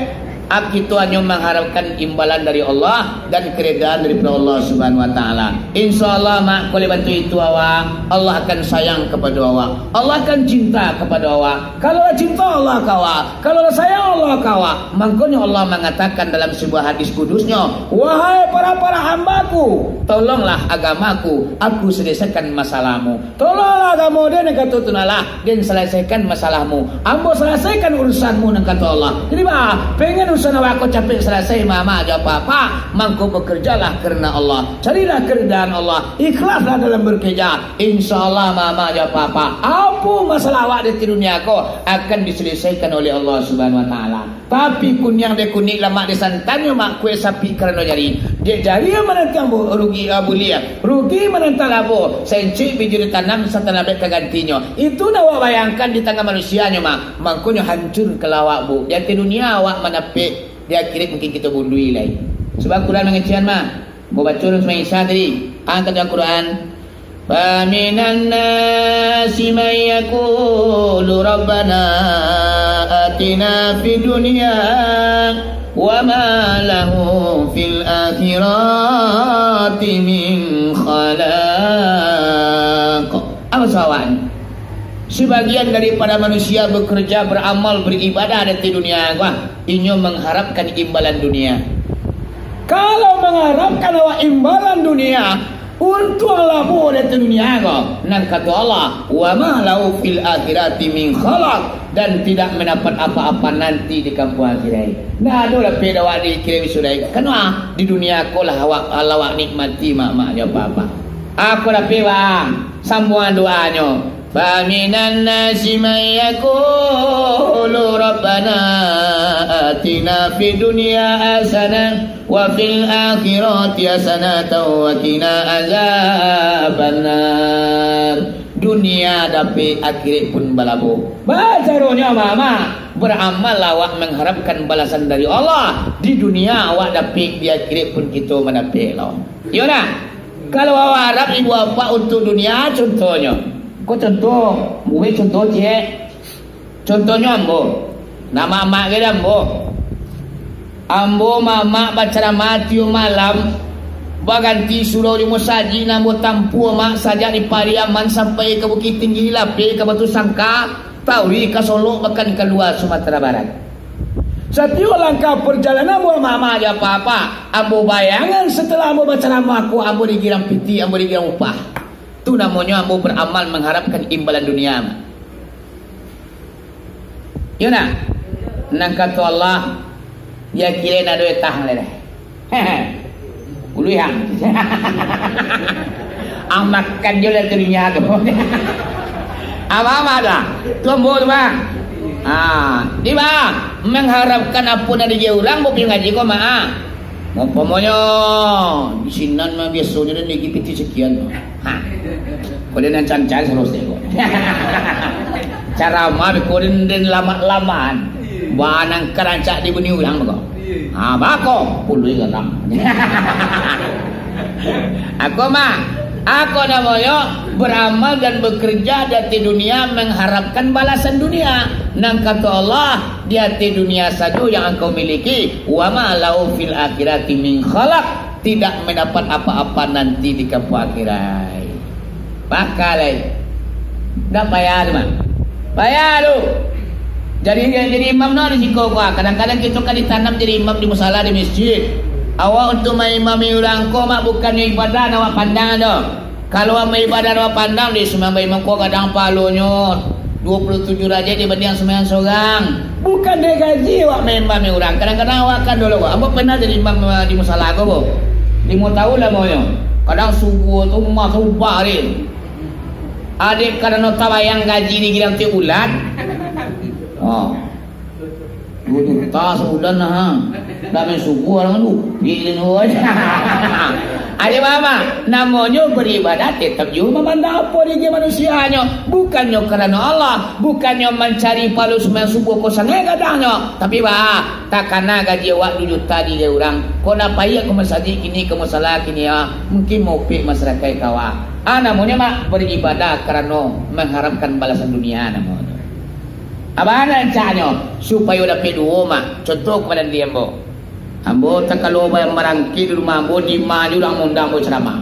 Ak, kito hanyo mangharapkan imbalan dari Allah dan keridaan daripada Allah Subhanahu wa Taala. Insya Allah, Mak, oleh bantu itu awak, Allah akan sayang kepada awak. Allah akan cinta kepada awak. Kalau lah cinta Allah ka awak, kalau lah sayang Allah ka awak, mangkonyo Allah mangatakan dalam sebuah hadis kudusnyo, "Wahai para-para hambaku, tolonglah agamaku, aku selesaikan masalahmu." Tolonglah agamo den, kato tu nah lah, den salasaikan masalahmu. Ambo salasaikan urusanmu, nan kato Allah. Jadi, bah, pengen urusan awak ko capek salasai, mamak jo apak-apak, mangko bekerjalah karena Allah. Carilah keridaan Allah. Ikhlaslah dalam bekerja. Insya Allah, mamak jo apak-apak, apo masalah awak di dunia ko akan diselesaikan oleh Allah Subhanahu wa Taala. Tapi kuniang dek kunik lamak dek santannyo, Mak, kue sapi karano jari. Dek jari manantang bu-, rugi, ah, buliah. Rugi manantang labo. Sencik biji ditanam, satanah bek ka gantinyo. Itu nan awak bayangkan di tangan manusianyo, Mak. Mangkonyo hancur kalau awak, Bu. Di ateh dunia awak manapek, di akhirat mungkin kito bunduih lai. Sebab Quran mangecekan, Mak. Babaco dalam Isya tadi. Angkat Al-Quran. فمن الناس من يقول ربنا آتنا في الدنيا وما له في الآخرة من خلاق. Apo sawahnyo? Sebagian daripada manusia bekerja, beramal, beribadah di dunia, wah, inyo mengharapkan imbalan dunia. Kalau mangharapkan awak imbalan dunia, Untuang lamo di dunia ko, nan kato Allah, "Wa ma lahu fil akhirati min khalaq," dan tidak mandapat apa-apa nanti di kampuang akhirat. Ndak ado dapek dek awak di akhirat sudah. Kano ah, di dunia ko lah awak, lah awak nikmati mak-mak jo apak-apak. Ako dapek bang, sambuang doanyo. Faminan nasi man yaqulu rabbana atina fid dunya hasanah wa fil akhirati hasanatan wa qina azabannar. Dunia dapek, akhirat pun balabo. Bacaronyo, Mama, baramal awak mangharapkan balasan dari Allah. Di dunia awak dapek, di akhirat pun kito mandapek lo. Iyo ndak? Kalau awak harap ibu apak untuak dunia, contohnyo. Ko contoh, buek contoh ciek. Contohnyo ambo. Ndak mamak gai ambo. Ambo mamak bacaramah tiok malam, baganti surau di musajik nan ambo tampuah mak sajak di Pariaman sampai ka Bukittinggi, di Lapeh ka Batusangka, Tawi ka Solok, bahkan kalua Sumatera Barat. Satiok langkah parjalanan buah mamak jo apak-apak, ambo bayangan satalah ambo bacaramah ko, ambo digirang pitih, ambo digirang upah. Tu namonyo ambo baramal mangharapkan imbalan dunia, Mak. Iyo ndak? Nan kato Allah, yo kiro ndak ado etah lai. Uluihang. Amakan jo lah dunia tu. Apa-apa dah. Tu ambo tu, Bang. Ah, di Bang, mangharapkan apo nan di urang, bo pai ngaji ko, Mak, ah. Umpamonyo, di sinan mah biasonyo den dek pitih sakian. Ha. Kok den nan cancan salasai ko. Caramah beko den, den lamak-lamakan. Bana ka rancak dibuni urang ko. Ha, bako, puluih gadang. Ako mah, ako namonyo baramal dan bakarja di ateh dunia mangharapkan balasan dunia. Nan kato Allah, di ateh dunia sajo yang engkau miliki, wa ma lahu fil akhirati min khalaq, tidak mandapat apa-apa nanti di kampuang akhirat. Baka lai. Ndak payah tu, Mak. Payah tu. Jadi, jadi imam no di siko ko. Kadang-kadang kito ka ditanam jadi imam di musala, di masjid. Awak untuak maimami urang ko, Mak, bukannyo ibadah nan awak pandang tu. Kalau awak maibadah awak pandang, dek sumbayang baimam ko gadang pahalonyo duo puluah tujuah darajat dibandiang sumbayang sorang. Bukan dek gaji awak maimbami urang. Kadang-kadang awak kan dulu ko. Ambo pernah jadi imam, eh, di musala ko, Bu. Limo tahun lamonyo. Kadang subuah tu mah subah dek. Adek karano tabayang gaji digirang tiok bulan. Oh. Duo juta sabulan lah, ha. Dah main subuah lah tu. Pilih tu aja. Aja mama, namonyo baribadah tetap juo mamandang apo diri manusianyo. Bukannyo karano Allah, bukannyo mancari pahala sumbayang subuah ko sangaik gadangnyo. Tapi bah, takana gaji awak duo juta di urang. Ko nak pai ka masajik kini, ka musala kini, ah, mungkin maupik masyarakat kawa. Ah, namonyo mak baribadah karano mangharapkan balasan dunia namonyo. Abana rancaknyo, supayo dapek duo, Mak. Contoh kapada diri ambo. Ambo takalo barangkek di rumah ambo, di ma jo urang maundang ambo caramah.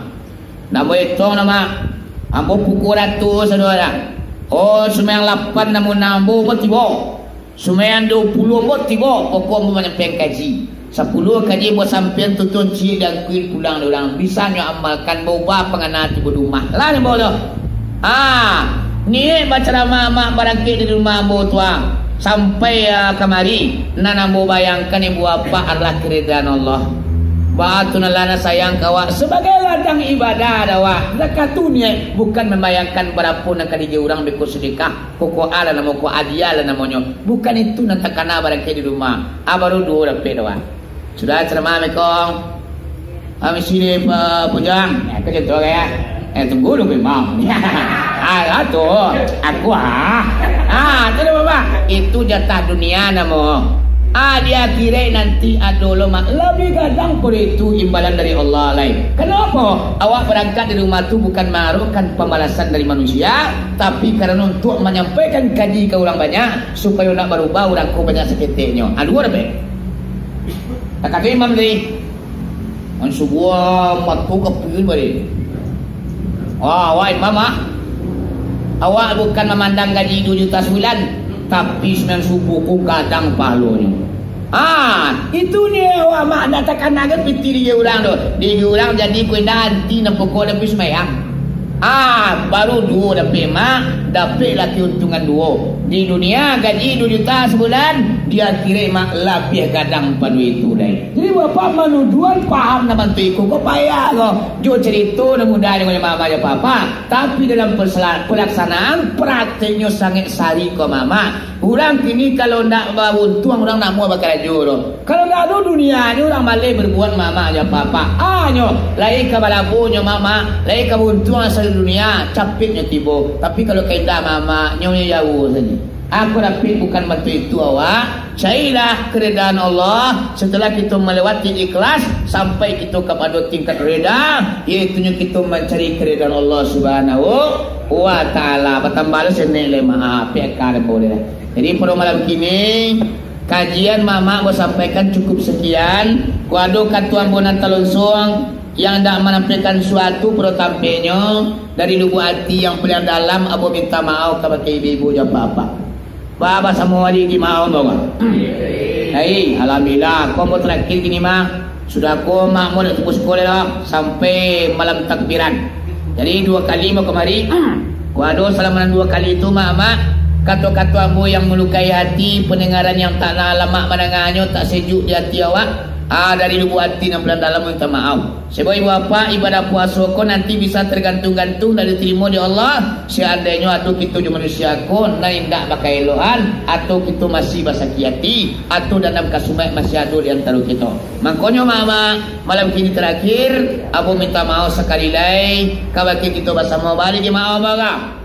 Nan ambo etong, Mak, ambo pukua ratus ado urang. Oh, sumbayang lapan nan maundang ambo, ambo tibo. Sumbayang duo puluah ambo tibo, pokok ambo manyampaikan kaji. Sapuluah kaji ambo sampaian, tutuang ciek diangkuik pulang dek urang. Bisa nyo amalkan, baubah pangana tibo di rumah. Lah nyo bawa tu. Ah, niaik bacaramah mak barangkek dari rumah ambo tu, ah. Sampai, ah, kamari, nan ambo bayangkan ibu apak adalah keridaan Allah. Baa tu nan lah nan sayang ka awak sabagai ladang ibadah dek awak. Zakat tu niaik, bukan mambayangkan barapo nan ka diagiah urang beko sedekah. Koko alah namo ko, adialah namonyo. Bukan itu nan takana barangkek di rumah. Ah, baru duo dapek dek awak. Sudah ceramah, Assalamualaikum. Kami sini, Pak Bujang. Ya, aku contoh ya. Eh, tunggu dulu, Imam. Ah, tu. Aku, ah. Ah, tu dah, Bapak. Itu jatah dunia namo. Ah, di akhirat nanti ado lo, Mak. Lebih gadang pun itu imbalan dari Allah lain. Kenapa? Awak berangkat dari rumah tu bukan mengharapkan pembalasan dari manusia, tapi karena untuk menyampaikan kaji ke orang banyak, supaya nak berubah orang ko banyak seketeknya. Ah, dua dapek. Takah tu imam tadi. An subuah matu ka puyun bari. Wah, awak imam ah. Awak bukan mamandang gaji duo juta sabulan, tapi sumbayang subuah ko gadang pahalonyo. Ah, itu nyo awak mak ndak takana kan piti diri urang tu. Diri urang jadi kuenda anti nan pokok tapi sumbayang. Ah, baru duo dapek mak, dapek lah keuntungan duo. Di dunia gaji duo juta sabulan, di akhirat mak labiah gadang pado itu dai. Jadi bapak manuduan paham nan bantuak iko ko payah ko. Jo carito nan mudah jo mama jo papa, tapi dalam pesela-, pelaksanaan prakteknyo sangaik sarik ko mama. Urang kini kalau ndak bauntuang, urang namuah bakarajo tu. Kalau ndak ado dunia ni, urang maleh berbuat mama jo papa. Ah, nyo, lai ka balabonyo mama, lai ka bauntuang asa dunia, capeknyo tibo. Tapi kalau ka indak mama, nyo jauah sajo. Aku dapik bukan bantuak itu awak. Carilah keridaan Allah. Setelah kita melewati ikhlas, sampai kita kepada tingkat reda, yaitunyo kita mencari keridaan Allah Subhanahu wa Ta'ala. Batambah lah senek le maaf, ya kan, boleh. Jadi, pada malam kini, kajian Mamak ambo sampaikan cukup sekian. Kok ado kato ambo nan talonsuang, yang indak manampaikan suatu pado tampeknyo, dari lubuk ati yang paling dalam, ambo minta maaf kabake ibu-ibu jo apak-apak. Ba-, basamo adi di maaf ambo, Bang. Hai, alhamdulillah, ko ambo terakhir kini, Mak. Sudah ko, Mak, ambo nak tubuh sekolah lah, sampai malam takbiran. Jadi, dua kali ambo kamari. Kok ado salamo nan dua kali tu, Mak, Mak, kato-kato ambo yang melukai hati, pendengaran yang tak lamak mandanganyo, tak sejuk di hati awak, ah, dari lubuk ati nan paling dalam minta maaf. Sebab ibu bapak, ibadah puaso ko nanti bisa tergantung-gantung dari diterimo di Allah, seandainyo atau kito jo manusia ko nan indak bakaelokan, atau kito masih basakik ati, atau dandam kasumaik masih ado di antaro kito. Mangkonyo, Mak, Mak, malam kini terakhir, ambo minta maaf sakali lai, kabake kito basamo baliak di maaf, Mak.